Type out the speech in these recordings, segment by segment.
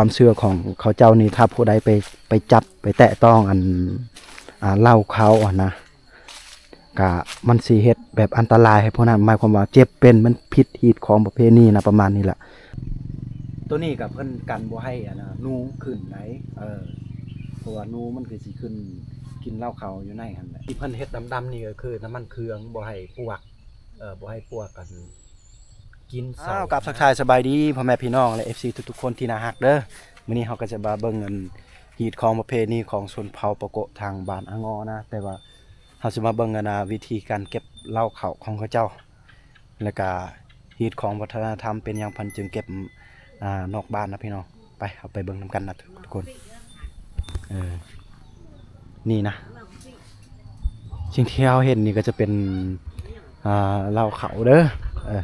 ຄວາມເຊື່ອຂອງເຂົາເຈົ້ານີ້ ຖ້າຜູ້ໃດໄປ ໄປຈັບໄປແຕະຕ້ອງອັນ ອ່າ ເລົ້າເຄົ້າຫັ້ນນະ ກະມັນຊິເຮັດແບບອັນຕະລາຍໃຫ້ພວກນັ້ນ ໝາຍຄວາມວ່າເຈັບເປັນ ມັນຜິດຮີດຄອງປະເພນີນະ ປະມານນີ້ແຫຼະ. ໂຕນີ້ກະເພິ່ນກັນບໍ່ໃຫ້ອັນນ່າ ໜູຂຶ້ນໃດ໋ ເອີ ເພາະວ່າໜູມັນຄືຊິຂຶ້ນກິນເລົ້າເຄົ້າຢູ່ໃນຫັ້ນແຫຼະ. ທີ່ເພິ່ນເຮັດດຳໆນີ້ກໍຄືນ້ຳມັນເຄື່ອງ ບໍ່ໃຫ້ປວກ ເອີ ບໍ່ໃຫ້ປວກກັນກິນເສົາ. ອ້າວ ກັບທັກທາຍສະບາຍດີພໍ່ແມ່ພີ່ນ້ອງ ແລະ ເອັຟຊີ ທຸກໆຄົນທີ່ໜ້າຮັກເດີ. ມື້ນີ້ເຮົາກໍຈະມາເບິ່ງອັນຮີດຄອງປະເພນີຂອງຊົນເຜົ່າປາໂກະທາງບ້ານອາງໍນະ ແຕ່ວ່າ ເຮົາຊິມາເບິ່ງອັນນ່າ ວິທີການເກັບເລົ້າເຂົ້າຂອງເຂົາເຈົ້າ ແລ້ວກະຮີດຄອງວັດທະນະທຳ ເປັນຫຍັງເພິ່ນຈຶ່ງເກັບ ອ່າ ນອກບ້ານນະພີ່ນ້ອງ. ໄປ ເຮົາໄປເບິ່ງນຳກັນນະທຸກຄົນ. ເອີ ນີ້ນະ ສິ່ງທີ່ເຮົາເຫັນນີ້ກໍຈະເປັນ ອ່າ ເລົ້າເຂົ້າເດີ ເອີ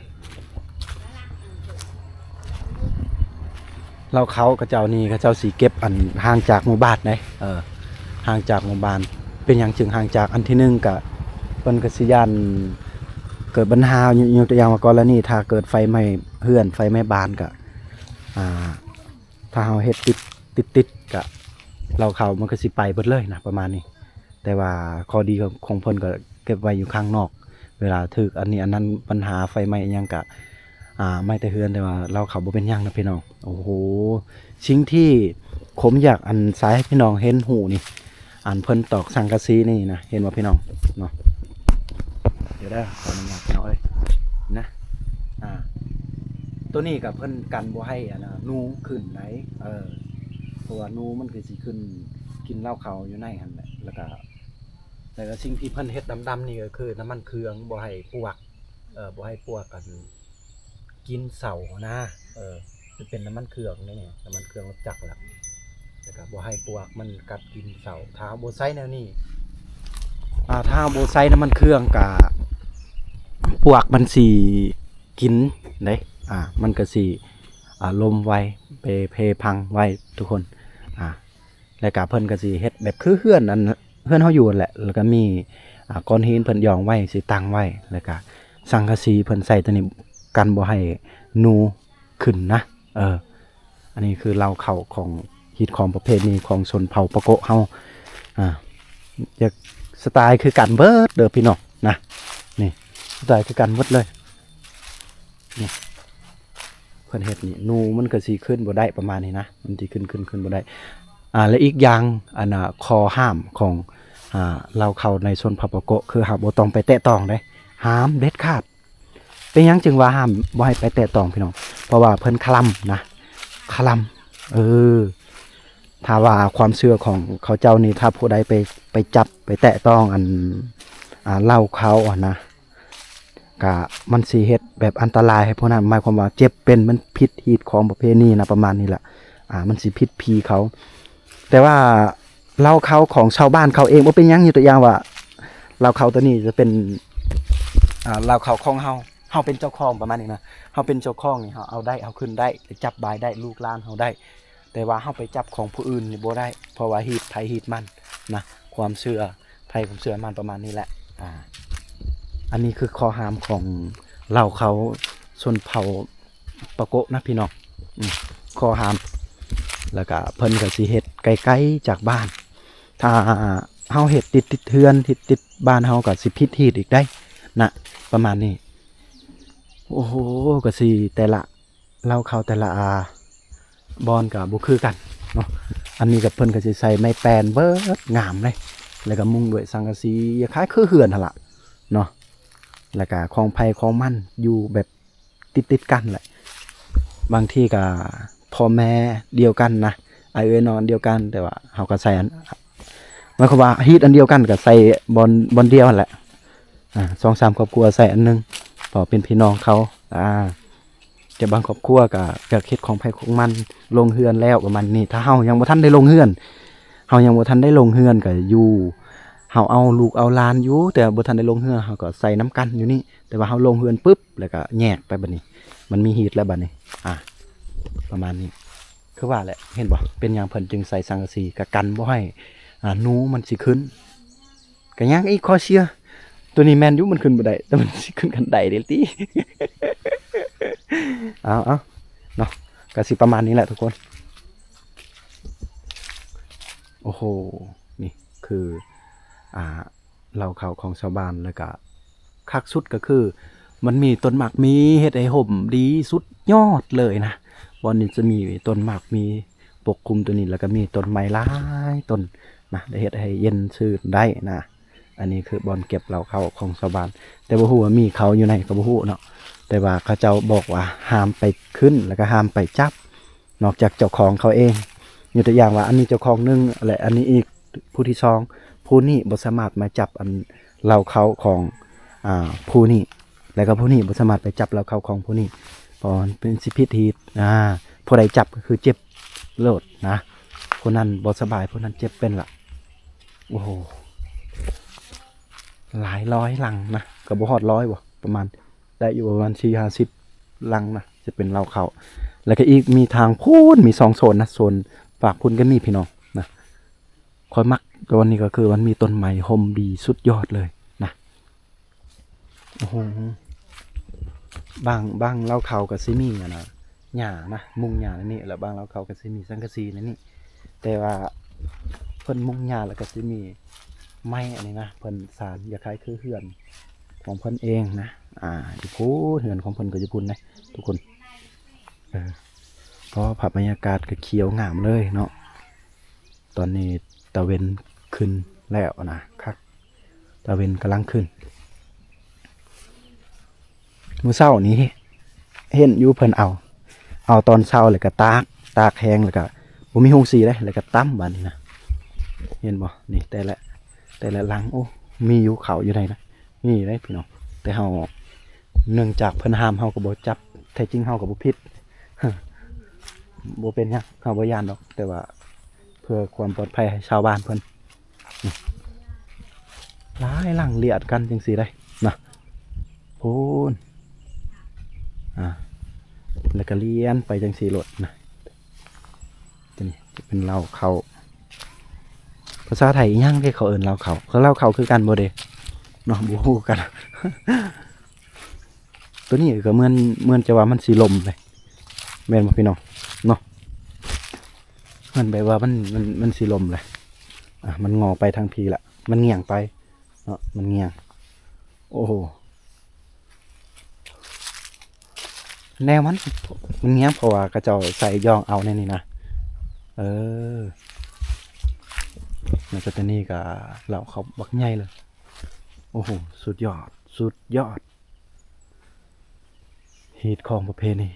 ເລົ້າເຂົ້າເຂົາເຈົ້ານີ້ ເຂົາເຈົ້າຊິເກັບອັນຫ່າງຈາກໝູ່ບ້ານເດ້ ເອີ ຫ່າງຈາກໝູ່ບ້ານ. ເປັນຫຍັງຈຶ່ງຫ່າງຈາກ? ອັນທີໜຶ່ງກະ ເພິ່ນກະຊິຢ້ານເກີດບັນຫາ ຍົກ ຍົກຕົວຢ່າງວ່າ ກໍລະນີຖ້າເກີດໄຟໄໝ້ເຮືອນ ໄຟໄໝ້ບ້ານກະ ອ່າ ຖ້າເຮົາເຮັດຕິດ ຕິດໆ ກະເລົ້າເຂົ້າມັນກໍຊິໄປເບິດເລີຍນະ ປະມານນີ້. ແຕ່ວ່າຂໍ້ດີຂອງ ຂອງເພິ່ນກໍເກັບໄວ້ຢູ່ຂ້າງນອກ ເວລາຖືກອັນນີ້ອັນນັ້ນ ບັນຫາໄຟໄໝ້ອີ່ຫຍັງກະ ອ່າ ໄໝ້ແຕ່ເຮືອນ ແຕ່ວ່າເລົ້າເຂົ້າບໍ່ເປັນຫຍັງນະພີ່ນ້ອງ. ໂອ້ໂຫ ສິ່ງທີ່ຜົມຢາກອັນສາຍໃຫ້ພີ່ນ້ອງເຫັນຮູ້ນີ້ ອັນເພິ່ນຕອກສັງກະສີນີ້ນະ ເຫັນບໍ່ພີ່ນ້ອງເນາະ? ດຽວເດີ ຂໍອະນຸຍາດເນາະເອີຍ ນະ ອ່າ ໂຕນີ້ກະເພິ່ນກັນບໍ່ໃຫ້ອັນນ່າ ໜູຂຶ້ນໃດ໋ ເອີ ເພາະວ່າໜູມັນຄືຊິຂຶ້ນກິນເລົ້າເຂົ້າຢູ່ໃນຫັ້ນແຫຼະ. ແລ້ວກະ ແລ້ວກະສິ່ງທີ່ເພິ່ນເຮັດດຳໆນີ້ກໍຄືນ້ຳມັນເຄື່ອງ ບໍ່ໃຫ້ປວກ ເອີ ບໍ່ໃຫ້ປວກກັນ ກິນເສົານະ ເອີ ມັນເປັນນ້ຳມັນເຄື່ອງເດ້ນີ້ ນ້ຳມັນເຄື່ອງລົດຈັກລະ ແລ້ວກະບໍ່ໃຫ້ປວກມັນກັດກິນເສົາ. ຖ້າເຮົາບໍ່ໃຊ້ແນວນີ້ ອ່າ ຖ້າເຮົາບໍ່ໃຊ້ນ້ຳມັນເຄື່ອງກະ ປວກມັນຊິກິນເດ້ ອ່າ ມັນກະຊິ ອ່າ ລົ້ມໄວ ເພ ເພພັງໄວທຸກຄົນ ອ່າ ແລ້ວກະເພິ່ນກະຊິເຮັດແບບຄືເຮືອນອັນ ເຮືອນເຮົາຢູ່ຫັ້ນແຫຼະ ແລ້ວກະມີ ອ່າ ກ້ອນຫີນເພິ່ນຢອງໄວ້ ຊິຕັ້ງໄວ້ ແລ້ວກະສັງກະສີເພິ່ນໃສ່ໂຕນີ້ ກັນບໍ່ໃຫ້ໜູຂຶ້ນນະ ເອີ ອັນນີ້ຄືເລົ້າເຂົ້າຂອງຮີດຄອງປະເພນີຂອງຊົນເຜົ່າປາໂກະເຮົາ ອ່າ ຈະສະຕາຍຄືກັນເບິດເດີພີ່ນ້ອງນະ ນີ້ສະຕາຍຄືກັນເບິດເລີຍ ນີ້ ເພິ່ນເຮັດນີ້ ໜູມັນກໍຊິຂຶ້ນບໍ່ໄດ້ປະມານນີ້ນະ ມັນຊິຂຶ້ນ ຂຶ້ນ ຂຶ້ນບໍ່ໄດ້ ອ່າ ແລະ ອີກຢ່າງ ອັນນ່າ ຂໍ້ຫ້າມຂອງ ອ່າ ເລົ້າເຂົ້າໃນຊົນເຜົ່າປາໂກະ ຄືເຮົາບໍ່ຕ້ອງໄປແຕະຕ້ອງເດ້ ຫ້າມເດັດຂາດ. ເປັນຫຍັງຈຶ່ງວ່າຫ້າມບໍ່ໃຫ້ໄປແຕະຕ້ອງພີ່ນ້ອງ? ເພາະວ່າເພິ່ນຄະລຳນະ ຄະລຳ ເອີ ຖ້າວ່າຄວາມເຊື່ອຂອງເຂົາເຈົ້ານີ້ ຖ້າຜູ້ໃດໄປ ໄປຈັບໄປແຕະຕ້ອງອັນ ອ່າ ເລົ້າເຂົ້າຫັ້ນນະ ກະມັນຊິເຮັດແບບອັນຕະລາຍໃຫ້ພວກນັ້ນ ໝາຍຄວາມວ່າເຈັບເປັນ ມັນຜິດຮີດຄອງປະເພນີນະ ປະມານນີ້ແຫຼະ ອ່າ ມັນຊິຜິດຜີເຂົາ. ແຕ່ວ່າເລົ້າເຂົ້າຂອງຊາວບ້ານເຂົາເອງບໍ່ເປັນຫຍັງ ຍົກຕົວຢ່າງວ່າເລົ້າເຂົ້າໂຕນີ້ຈະເປັນ ອ່າ ເລົ້າເຂົ້າຂອງເຮົາ ເຮົາເປັນເຈົ້າຂອງປະມານນີ້ນະ ເຮົາເປັນເຈົ້າຂອງນີ້ ເຮົາເອົາໄດ້ ເຮົາຂຶ້ນໄດ້ ຈັບບາຍໄດ້ ລູກຫຼານເຮົາໄດ້ ແຕ່ວ່າເຮົາໄປຈັບຂອງຜູ້ອື່ນນີ້ບໍ່ໄດ້ ເພາະວ່າຮີດໃຜຮີດມັນນະ ຄວາມເຊື່ອໃຜຄວາມເຊື່ອມັນ ປະມານນີ້ແຫຼະ. ອ່າ ອັນນີ້ຄືຂໍ້ຫ້າມຂອງເລົ່າເຂົາຊົນເຜົ່າປາໂກະນະພີ່ນ້ອງ ອືມ ຂໍ້ຫ້າມ ແລ້ວກະເພິ່ນກະຊິເຮັດໄກໆຈາກບ້ານ ຖ້າເຮົາເຮັດຕິດໆເຮືອນ ເຮັດຕິດບ້ານເຮົາກະຊິຜິດຮີດອີກໄດ໋ນະ ປະມານນີ້. ໂອ້ໂຫ ກະຊິແຕ່ລະ ເລົ້າເຂົ້າແຕ່ລະ ອ່າ ບ່ອນກະບໍ່ຄືກັນເນາະ ອັນນີ້ກະເພິ່ນກະຊິໃສ່ໄມ້ແປ້ນເບິດງາມເລີຍ ແລ້ວກະມຸງດ້ວຍສັງກະສີ ຄ້າຍຄືເຮືອນຫັ້ນລະເນາະ ແລ້ວກະຂອງໃຜຂອງມັນຢູ່ແບບຕິດໆກັນແຫຼະ ບາງທີກະພໍ່ແມ່ດຽວກັນນະ ອ້າຍເອື້ອຍນ້ອງອັນດຽວກັນ ແຕ່ວ່າເຮົາກະໃສ່ອັນ ໝາຍຄວາມວ່າຮີດອັນດຽວກັນ ກະໃສ່ບ່ອນ ບ່ອນດຽວຫັ້ນແຫຼະ ອ່າ ສອງສາມຄອບຄົວໃສ່ອັນໜຶ່ງ ເພາະເປັນພີ່ນ້ອງເຂົາ ອ່າ ແຕ່ບາງຄອບຄົວກະຢາກເຮັດຂອງໃຜຂອງມັນ ລົງເຮືອນແລ້ວປະມານນີ້ ຖ້າເຮົາຍັງບໍ່ທັນໄດ້ລົງເຮືອນ ເຮົາຍັງບໍ່ທັນໄດ້ລົງເຮືອນກະຢູ່ ເຮົາເອົາລູກເອົາຫຼານຢູ່ ແຕ່ບໍ່ທັນໄດ້ລົງເຮືອນ ເຮົາກໍໃສ່ນຳກັນຢູ່ນີ້ ແຕ່ວ່າເຮົາລົງເຮືອນປຶບ ແລ້ວກະແຍກໄປບັດນີ້ ມັນມີຮີດແລ້ວບັດນີ້ ອ່າ ປະມານນີ້ ຄືວ່າແຫຼະ ເຫັນບໍ່ ເປັນຫຍັງເພິ່ນຈຶ່ງໃສ່ສັງກະສີ ກະກັນບໍ່ໃຫ້ ອ່າ ໜູມັນຊິຂຶ້ນ ກະຍັງອີກຂໍ້ເຊື່ອ ໂຕນີ້ແມ່ນຢູ່ ມັນຂຶ້ນບໍ່ໄດ້ ແຕ່ມັນຊິຂຶ້ນຂັ້ນໄດໄດ້ຕິ ເອົາໆ ເນາະ ກະຊິປະມານນີ້ແຫຼະທຸກຄົນ ໂອ້ໂຫ ນີ້ຄື ອ່າ ເລົ້າເຂົ້າຂອງຊາວບ້ານ ແລ້ວກະຄັກສຸດກໍຄື ມັນມີຕົ້ນໝາກມີເຮັດໃຫ້ຮົ່ມດີສຸດຍອດເລີຍນະ. ບ່ອນນີ້ຈະມີຕົ້ນໝາກມີປົກຄຸມຕົວນີ້ ແລ້ວກໍມີຕົ້ນໄມ້ຫຼາຍຕົ້ນນະ ໄດ້ເຮັດໃຫ້ເຢັນຊື່ນໄດ້ນະ. ອັນນີ້ຄືບ່ອນເກັບເລົ້າເຂົ້າຂອງຊາວບ້ານ ແຕ່ບໍ່ຮູ້ວ່າມີເຂົ້າຢູ່ໃນກໍບໍ່ຮູ້ເນາະ ແຕ່ວ່າເຂົາເຈົ້າບອກວ່າຫ້າມໄປຂຶ້ນ ແລ້ວກໍຫ້າມໄປຈັບ ນອກຈາກເຈົ້າຂອງເຂົາເອງ. ຍົກຕົວຢ່າງວ່າ ອັນນີ້ເຈົ້າຂອງໜຶ່ງ ແລະ ອັນນີ້ອີກຜູ້ທີສອງ ຜູ້ນີ້ບໍ່ສາມາດມາຈັບອັນເລົ້າເຂົ້າຂອງ ອ່າ ຜູ້ນີ້ ແລ້ວກໍຜູ້ນີ້ບໍ່ສາມາດໄປຈັບເລົ້າເຂົ້າຂອງຜູ້ນີ້ ເພາະວ່າມັນເປັນສິດຜິດຮີດ ອ່າ ຜູ້ໃດຈັບກໍຄືເຈັບໂລດນະ ຜູ້ນັ້ນບໍ່ສະບາຍ ຜູ້ນັ້ນເຈັບເປັນລະ. ໂອ້ໂຫ ຫຼາຍຮ້ອຍຫຼັງນະ ກໍບໍ່ຮອດຮ້ອຍບໍ ປະມານ ໄດ້ຢູ່ປະມານສີ່ຫ້າສິບຫຼັງນະ ຈະເປັນເລົ້າເຂົ້າ. ແລ້ວກໍອີກມີທາງພຸ້ນ ມີສອງໂຊນນະ ໂຊນຟາກພຸ້ນກໍມີພີ່ນ້ອງນະ. ຂ້ອຍມັກຕອນນີ້ກໍຄືມັນມີຕົ້ນໄມ້ຮົ່ມດີສຸດຍອດເລີຍນະ. ໂອ້ໂຫ ບາງ ບາງເລົ້າເຂົ້າກໍຊິມີອັນນ່າ ຫຍ້ານະ ມຸງຫຍ້າໃນນີ້ ແລ້ວບາງເລົ້າເຂົ້າກໍຊິມີສັງກະສີໃນນີ້ ແຕ່ວ່າເພິ່ນມຸງຫຍ້າ ແລ້ວກໍຊິມີໄມ້ອັນນີ້ນະ ເພິ່ນສານ ຄ້າຍໆຄືເຮືອນຂອງເພິ່ນເອງນະ. ອ່າ ຢູ່ພຸ້ນ ເຮືອນຂອງເພິ່ນກໍຢູ່ພຸ້ນເດ້ທຸກຄົນ. ເອີ ເພາະວ່າພາບບັນຍາກາດກໍຂຽວງາມເລີຍເນາະ. ຕອນນີ້ຕາເວັນຂຶ້ນແລ້ວນະ ຄັກ ຕາເວັນກຳລັງຂຶ້ນ. ມື້ເຊົ້ານີ້ເຫັນຢູ່ເພິ່ນເອົາ ເອົາຕອນເຊົ້າ ແລ້ວກໍຕາກ ຕາກແຫ້ງ ແລ້ວກໍບໍ່ມີໂຮງສີເດ້ ແລ້ວກໍຕຳບາດນີ້ນະ. ເຫັນບໍ່ ນີ້ ແຕ່ລະ ແຕ່ລະຫຼັງ ໂອ້ ມີຢູ່ເຂົ້າຢູ່ໃນນະ ນີ້ເດ້ພີ່ນ້ອງ. ແຕ່ເຮົາ ເນື່ອງຈາກເພິ່ນຫ້າມ ເຮົາກໍບໍ່ຈັບ ແທ້ຈິງເຮົາກໍບໍ່ຜິດ ບໍ່ເປັນຫຍັງ ເຮົາບໍ່ຢ້ານດອກ ແຕ່ວ່າ ເພື່ອຄວາມປອດໄພໃຫ້ຊາວບ້ານເພິ່ນ. ນີ້ ຫຼາຍຫຼັງລຽດກັນຈັ່ງຊີ້ໄດ໋ນະ ພຸ້ນ ອ່າ ແລ້ວກໍລຽນໄປຈັ່ງຊີ້ໂລດນະ. ຕົວນີ້ຈະເປັນເລົ້າເຂົ້າ ພາສາໄທອີຫຍັງເດ ເຂົາເອີ້ນເລົ້າເຂົ້າ ເຂົາເລົ້າເຂົ້າຄືກັນບໍ່ເດເນາະ ບໍ່ຮູ້ຄືກັນ. ຕົວນີ້ກໍເໝືອນ ເໝືອນຈະວ່າມັນຊິລົ້ມເລີຍ ແມ່ນບໍ່ພີ່ນ້ອງເນາະ? ມັນແບບວ່າມັນ ມັນ ມັນຊິລົ້ມເລີຍ ອ່າ ມັນງໍໄປທາງພີ້ລະ ມັນງ່ຽງໄປເນາະ ມັນງ່ຽງ. ໂອ້ໂຫ ແນວມັນ ມັນງ່ຽງ ເພາະວ່າເຂົາເຈົ້າໃສ່ຢອງເອົາໃນນີ້ນະ. ເອີ ແລ້ວກໍຕົວນີ້ກໍເລົ້າເຂົ້າບັກໃຫຍ່ເລີຍ. ໂອ້ໂຫ ສຸດຍອດ ສຸດຍອດ ຮີດຄອງປະເພນີ.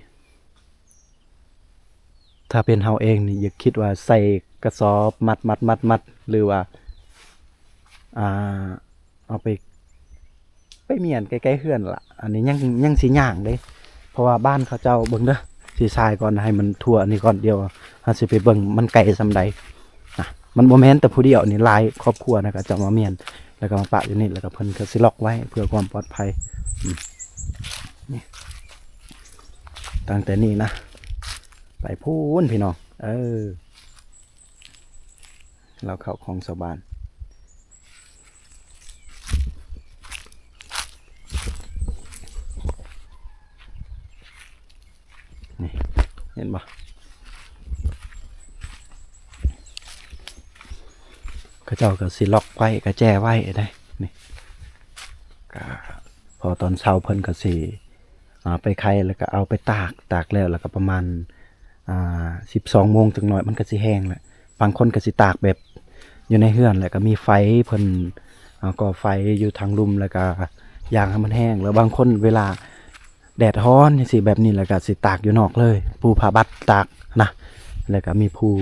ຖ້າເປັນເຮົາເອງນີ້ ຢາກຄິດວ່າໃສ່ກະສອບມັດໆໆໆ ຫຼືວ່າ ອ່າ ເອົາໄປ ໄປມ້ຽນໃກ້ໆເຮືອນລະ. ອັນນີ້ຍັງ ຍັງຊິຍາກເດ້ ເພາະວ່າບ້ານເຂົາເຈົ້າ ເບິ່ງເດີ ຊິຊາຍກ່ອນ ໃຫ້ມັນທົ່ວອັນນີ້ກ່ອນ ດຽວເຮົາຊິໄປເບິ່ງມັນໄກສ່ຳໃດນະ. ມັນບໍ່ແມ່ນແຕ່ຜູ້ດຽວນີ້ ຫຼາຍຄອບຄົວນະ ເຂົາເຈົ້າມາມ້ຽນ ແລ້ວກໍມາປະຢູ່ນີ້ ແລ້ວກໍເພິ່ນກໍຊິລັອກໄວ້ເພື່ອຄວາມປອດໄພ. ອືມ ນີ້ ຕັ້ງແຕ່ນີ້ນະ ໄປພຸ້ນພີ່ນ້ອງ ເອີ ເລົ້າເຂົ້າຂອງຊາວບ້ານ. ນີ້ ເຫັນບໍ່ ເຂົາເຈົ້າກໍຊິລັອກໄວ້ ກະແຈໄວ້ເດ້. ນີ້ ກະພໍຕອນເຊົ້າເພິ່ນກໍຊິ ອ່າ ໄປໄຄ ແລ້ວກໍເອົາໄປຕາກ ຕາກແລ້ວ ແລ້ວກໍປະມານ ອ່າ ສິບສອງໂມງຈັກໜ້ອຍ ມັນກໍຊິແຫ້ງແລ້ວ. ບາງຄົນກໍຊິຕາກແບບຢູ່ໃນເຮືອນ ແລ້ວກໍມີໄຟ ເພິ່ນ ອ່າ ກໍ່ໄຟຢູ່ທາງລຸ່ມ ແລ້ວກໍຍ່າງໃຫ້ມັນແຫ້ງ. ແລ້ວບາງຄົນເວລາແດດຮ້ອນຈັ່ງຊີ້ ແບບນີ້ ແລ້ວກໍຊິຕາກຢູ່ນອກເລີຍ ປູຜ້າບັດຕາກນະ. ແລ້ວກໍມີຜູ້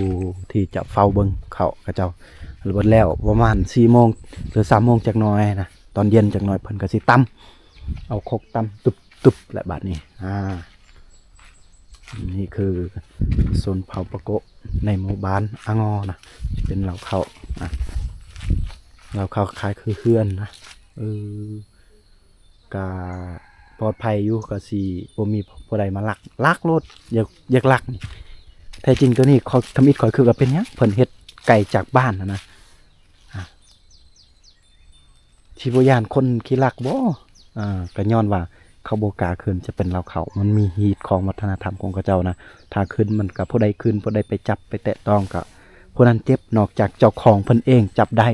ທີ່ຈະເຝົ້າເບິ່ງເຂົາ ເຂົາເຈົ້າ ແລ້ວເບິດແລ້ວປະມານສີ່ໂມງ ຫຼື ສາມໂມງຈັກໜ້ອຍນະ ຕອນເຢັນຈັກໜ້ອຍ ເພິ່ນກໍຊິຕຳ ເອົາຄົກຕຳຕຸບ ຕຸບ ແລະ ບາດນີ້ ອ່າ ນີ້ຄືຊົນເຜົ່າປະໂກະໃນໝູ່ບ້ານອາງໍນະ ເປັນເລົ້າເຂົ້າ ອ່າ ເລົ້າເຂົ້າຄ້າຍຄືເຮືອນນະ. ເອີ ກະປອດໄພຢູ່ ກະຊິບໍ່ມີຜູ້ໃດມາລັກ ລັກໂລດ ຢາກ ຢາກລັກນີ້. ແທ້ຈິງໂຕນີ້ ທຳອິດຂ້ອຍຄິດວ່າເປັນຫຍັງເພິ່ນເຮັດໄກຈາກບ້ານຫັ້ນນະ ອ່າ ຊິບໍ່ຢ້ານຄົນຂີ້ລັກບໍ? ເອີ ກໍຍ້ອນວ່າເຂົາບໍ່ກ້າຂຶ້ນ ຈະເປັນເລົ່າເຂົາ ມັນມີຮີດຄອງວັດທະນະທຳຂອງເຂົາເຈົ້ານະ. ຖ້າຂຶ້ນມັນກໍຜູ້ໃດຂຶ້ນ ຜູ້ໃດໄປຈັບໄປແຕະຕ້ອງກໍ ຜູ້ນັ້ນເຈັບ ນອກຈາກເຈົ້າຂອງເພິ່ນເອງຈັບໄດ້.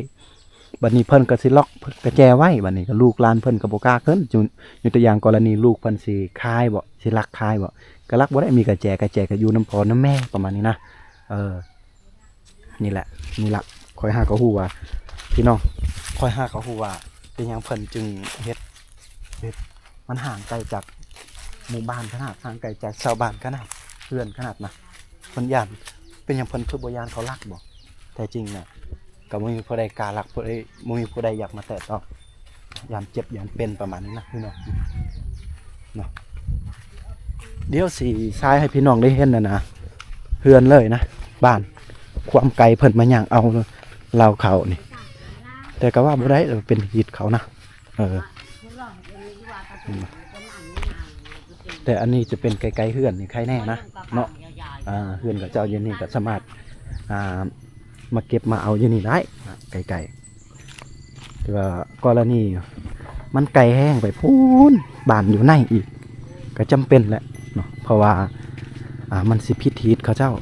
ບັດນີ້ເພິ່ນກໍຊິລັອກກະແຈໄວ້ ບັດນີ້ກໍລູກຫຼານເພິ່ນກໍບໍ່ກ້າຂຶ້ນ. ຍົກ ຍົກຕົວຢ່າງກໍລະນີລູກເພິ່ນຊິຂາຍບໍ ຊິລັກຂາຍບໍ ກໍລັກບໍ່ໄດ້ ມີກະແຈ ກະແຈກໍຢູ່ນຳພໍ່ນຳແມ່ ປະມານນີ້ນະ. ເອີ ນີ້ແຫຼະ ນີ້ລະ ຂ້ອຍຫາກໍຮູ້ວ່າ ພີ່ນ້ອງ ຂ້ອຍຫາກໍຮູ້ວ່າເປັນຫຍັງເພິ່ນຈຶ່ງເຮັດ ເຮັດ ມັນຫ່າງໄກຈາກໝູ່ບ້ານຂະໜາດ ຫ່າງໄກຈາກຊາວບ້ານຂະໜາດ ເຮືອນຂະໜາດນະ. ເພິ່ນຢ້ານ ເປັນຫຍັງເພິ່ນຄືບໍ່ຢ້ານເຂົາລັກບໍ? ແທ້ຈິງນະ ກໍບໍ່ມີຜູ້ໃດກ້າລັກ ຜູ້ໃດ ບໍ່ມີຜູ້ໃດຢາກມາແຕະຕ້ອງ ຢ້ານເຈັບ ຢ້ານເປັນ ປະມານນີ້ນະ ພີ່ນ້ອງເນາະ. ດຽວຊິສາຍໃຫ້ພີ່ນ້ອງໄດ້ເຫັນນັ້ນນະ ເຮືອນເລີຍນະ ບ້ານ ຄວາມໄກເພິ່ນມາຍ່າງເອົາເລົ້າເຂົ້ານີ້ ແຕ່ກໍວ່າບໍ່ໄດ້ ເປັນຮີດເຂົານະ. ເອີ ແຕ່ອັນນີ້ຈະເປັນໃກ້ໆເຮືອນນີ້ໄຄແນ່ນະເນາະ. ອ່າ ເຮືອນເຂົາເຈົ້າຢູ່ນີ້ກໍສາມາດ ອ່າ ມາເກັບມາເອົາຢູ່ນີ້ໄດ້ນະ ໃກ້ໆ. ແຕ່ວ່າກໍລະນີມັນໄກແຮງໄປພຸ້ນ ບ້ານຢູ່ໃນອີກ ກໍຈຳເປັນແຫຼະເນາະ ເພາະວ່າ ອ່າ ມັນຊິຜິດຮີດເຂົາເຈົ້າ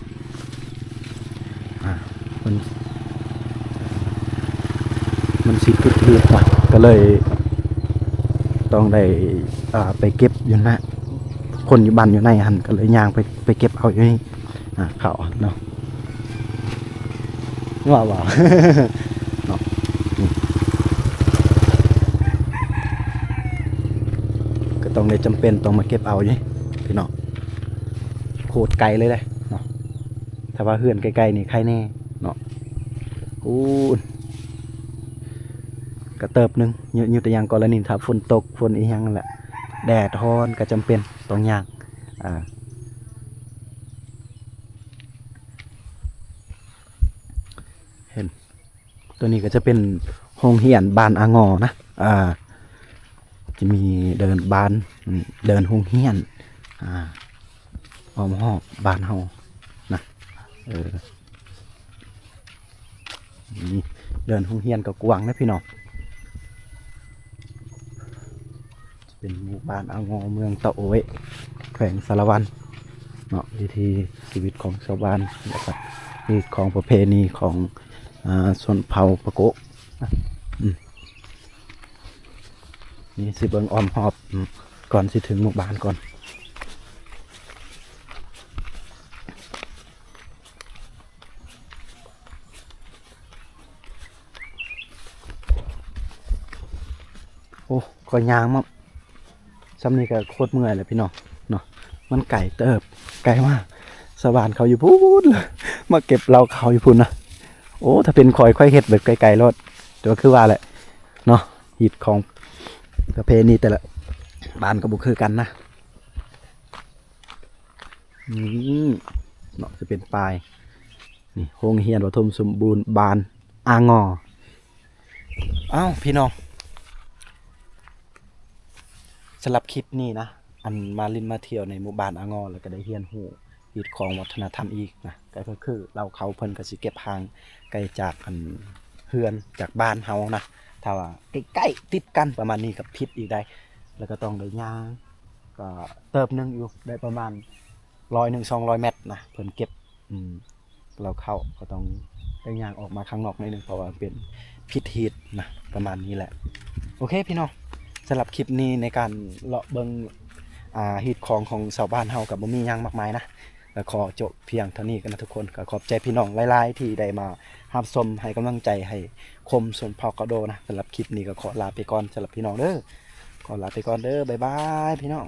ອ່າ ມັນ ມັນຊິຜິດຮີດນະ ກໍເລີຍຕ້ອງໄດ້ ອ່າ ໄປເກັບຢູ່ນະ ຄົນຢູ່ບ້ານຢູ່ໃນຫັ້ນ ກໍເລີຍຍ່າງໄປ ໄປເກັບເອົາຢູ່ນີ້ ອ່າ ເຂົ້າເນາະ. ວ່າ ວ່າ ເນາະ ນີ້ ກໍຕ້ອງໄດ້ຈຳເປັນຕ້ອງມາເກັບເອົາຢູ່ພີ່ນ້ອງ ໂຄດໄກເລີຍເດ້ເນາະ. ຖ້າວ່າເຮືອນໃກ້ໆນີ້ໄຄແນ່ເນາະ. ໂອ້ ກະເຕີບໜຶ່ງ ຍົກ ຍົກຕົວຢ່າງກໍລະນີຖ້າຝົນຕົກ ຝົນອີ່ຫຍັງນັ້ນແຫຼະ ແດດຮ້ອນ ກໍຈຳເປັນຕ້ອງຍ່າງ ອ່າ ເຫັນ ຕົວນີ້ກໍຈະເປັນໂຮງຮຽນບ້ານອາງໍນະ ອ່າ ຈະມີເດີ່ນບ້ານ ເດີ່ນໂຮງຮຽນ ອ່າ ອ້ອມຮອບບ້ານເຮົານະ ເອີ ນີ້ເດີ່ນໂຮງຮຽນກໍກວ້າງເດ້ພີ່ນ້ອງ. ເປັນໝູ່ບ້ານອາງໍ ເມືອງຕະໂອ້ຍ ແຂວງສາລະວັນເນາະ. ວິຖີຊີວິດຂອງຊາວບ້ານ ແລ້ວກໍຮີດຄອງປະເພນີຂອງ ອ່າ ຊົນເຜົ່າປະໂກະ. ອືມ ນີ້ຊິເບິ່ງອ້ອມຮອບ ອືມ ກ່ອນຊິເຖິງໝູ່ບ້ານກ່ອນ. ໂອ້ ຂ້ອຍຍ່າງມາສ່ຳນີ້ກໍໂຄດເມື່ອຍແລ້ວພີ່ນ້ອງເນາະ. ມັນໄກເຕີບ ໄກມາກ ຊາວບ້ານເຂົາຢູ່ພຸ້ນ ມາເກັບເລົ້າເຂົ້າຢູ່ພຸ້ນນະ. ໂອ້ ຖ້າເປັນຂ້ອຍ ຂ້ອຍເຮັດແບບໄກໆໂລດ ແຕ່ວ່າຄືວ່າແຫຼະເນາະ ຮີດຄອງປະເພນີແຕ່ລະບ້ານກໍບໍ່ຄືກັນນະ. ອືມ ເນາະ ຈະເປັນປ້າຍ ນີ້ ໂຮງຮຽນປະຖົມສົມບູນບ້ານອາງໍ. ອ້າວ ພີ່ນ້ອງ ສຳລັບຄລິບນີ້ນະ ອັນມາຫຼິ້ນມາທ່ຽວໃນໝູ່ບ້ານອາງໍ ແລ້ວກໍໄດ້ຮຽນຮູ້ຮີດຄອງວັດທະນະທຳອີກນະ ກໍຄືເລົ້າເຂົ້າເພິ່ນກໍຊິເກັບຫ່າງໄກຈາກ ອັນ ເຮືອນ ຈາກບ້ານເຮົານະ. ຖ້າວ່າໃກ້ໆຕິດກັນປະມານນີ້ກໍຜິດອີກໄດ໋ ແລ້ວກໍຕ້ອງໄດ້ຍ່າງ ກໍເຕີບໜຶ່ງຢູ່ ໄດ້ປະມານຮ້ອຍໜຶ່ງ ສອງຮ້ອຍແມັດນະ ເພິ່ນເກັບ ອືມ ເລົ້າເຂົ້າ ກໍຕ້ອງໄດ້ຍ່າງອອກມາຂ້າງນອກໜ້ອຍໜຶ່ງ ເພາະວ່າເປັນຜິດຮີດນະ ປະມານນີ້ແຫຼະ. ໂອເຄພີ່ນ້ອງ ສຳລັບຄລິບນີ້ໃນການເລາະເບິ່ງ ອ່າ ຮີດຄອງຂອງຊາວບ້ານເຮົາ ກໍບໍ່ມີຫຍັງມາກມາຍນະ ກໍຂໍຈົບພຽງເທົ່ານີ້ກັນນະທຸກຄົນ. ກໍຂອບໃຈພີ່ນ້ອງຫຼາຍໆທີ່ໄດ້ມາຮັບຊົມ ໃຫ້ກຳລັງໃຈ ໃຫ້ຊົມຊົນເຜົ່າກະໂດນະ. ສຳລັບຄລິບນີ້ກໍຂໍລາໄປກ່ອນ ສຳລັບພີ່ນ້ອງເດີ ຂໍລາໄປກ່ອນເດີ ບາຍບາຍພີ່ນ້ອງ.